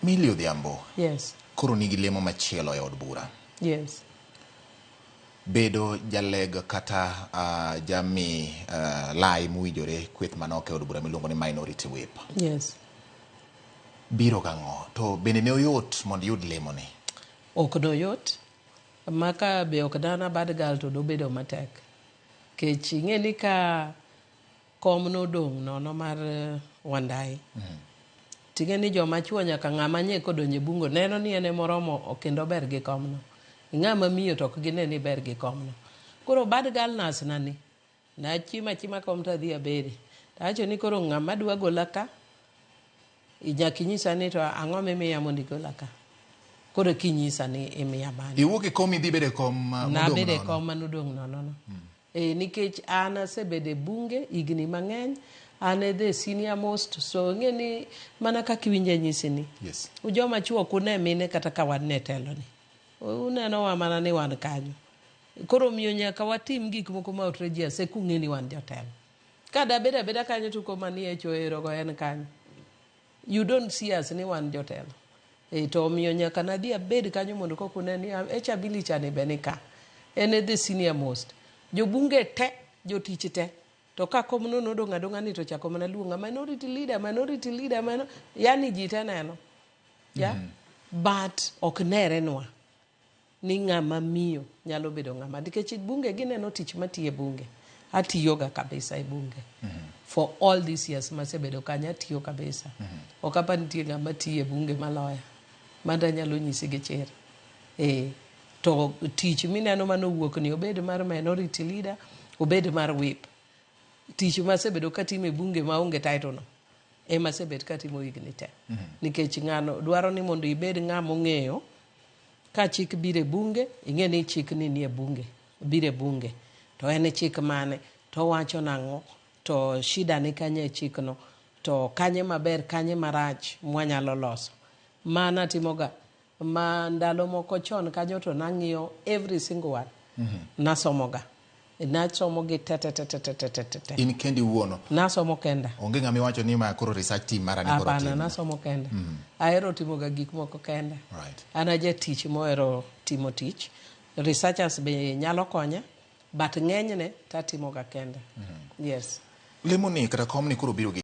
Milly Odhiambo. Yes. Koro nigi lemo machielo e od bura. Yes. Bedo jaleg kata jami lai mowinjore kweth manok e od bura miluongo ni minority whip. Yes. Biro gang'o? To bende ne oyot mondo iyud lemo ni? Ok noyot. Maka be ok dana bad girl to dobedo matek. Kech ing'e ni ka kom nodong' nono mar Wandayi. Ting'e ni joma chuo nyaka ng'ama nye kodonjo e bungo neno ni en emoromo kendo ber gi komno. Ng'ama miyo to ok gine ni ber gi komno. Koro bad girl nas na ni, nachimo achima kom to adhi abede. Tawacho ni koro ng'ama dwa gola ka, nyaka inyisa ni to ang'o mimiya mondo igola ka. Koro kinyisa ni imiya mane. Iwuok e kom idhi bedo e kom modong' Nabedo e nono. kom manodong' nono no. E, nikech an asebedo e bunge higni mang'eny, an e the senior most, so ing'e ni mana kaka iwinjo anyisi ni. Joma chuo ok une mine kata ka wan ne telo ni. Unenowa mana ni wan kanyo. Koro omiyo nyaka watim gik moko ma outrageous eka ung'e ni wan jotelo. Ka dabedo abeda kanyo to koma ni echo ero go en kanyo. You don't see us ni wan jotelo. E, to omiyo nyaka nadhi abed kanyo mondo kok une ni Echa Billy chani be ni ka. En e the senior most. Jobunge te, jotich te. To ka kom no nodong' adong'a ni to chako mana luonga minority leader, minority leader, yani ji te neno. Yeah? But ok nere nwa ni ng'ama miyo nyalo bedo ng'ama nikech bunge gineno tich matiyo e bunge. Atiyoga kabisa e bunge. For all these years masebedo kanyo atiyo kabisa. Ok apar nitie ng'ama tiyo e bunge maloya. Mano anyalo nyisi gi chir. E, to tich mineno manowuok ni obed mar minority leader, obed mar whip. Tich masebedo katimo e bunge maonge title no ema asebet katimo higni te. Nikech ng'ano dwaro ni mondo ibed ng'ama ong'eyo ka chik biro e bunge, ing'e ni chik ni nie bunge, biro e bunge. To en chik mane, to owacho nang'o, to shida ni kanye e chikno, to kanye maber, kanye marach mwanyalo loso. Mana timoga, ma ndalo moko chon kanyo to nang'iyo every single one. Nasomoga. Nasomo gi te te te te te te te te te. In kendi iwuono. Nasomo kenda. Onge ng'ama iwacho ni ma koro research team mara ni koro Hapana, tim. nasomo kenda. Ahero timoga gik moko kenda. An a jatich mohero timo tich. Researchers be nyalo konya, but ng'enyne tatimoga kenda. Yes. Lemo ni kata kom ni koro biro gi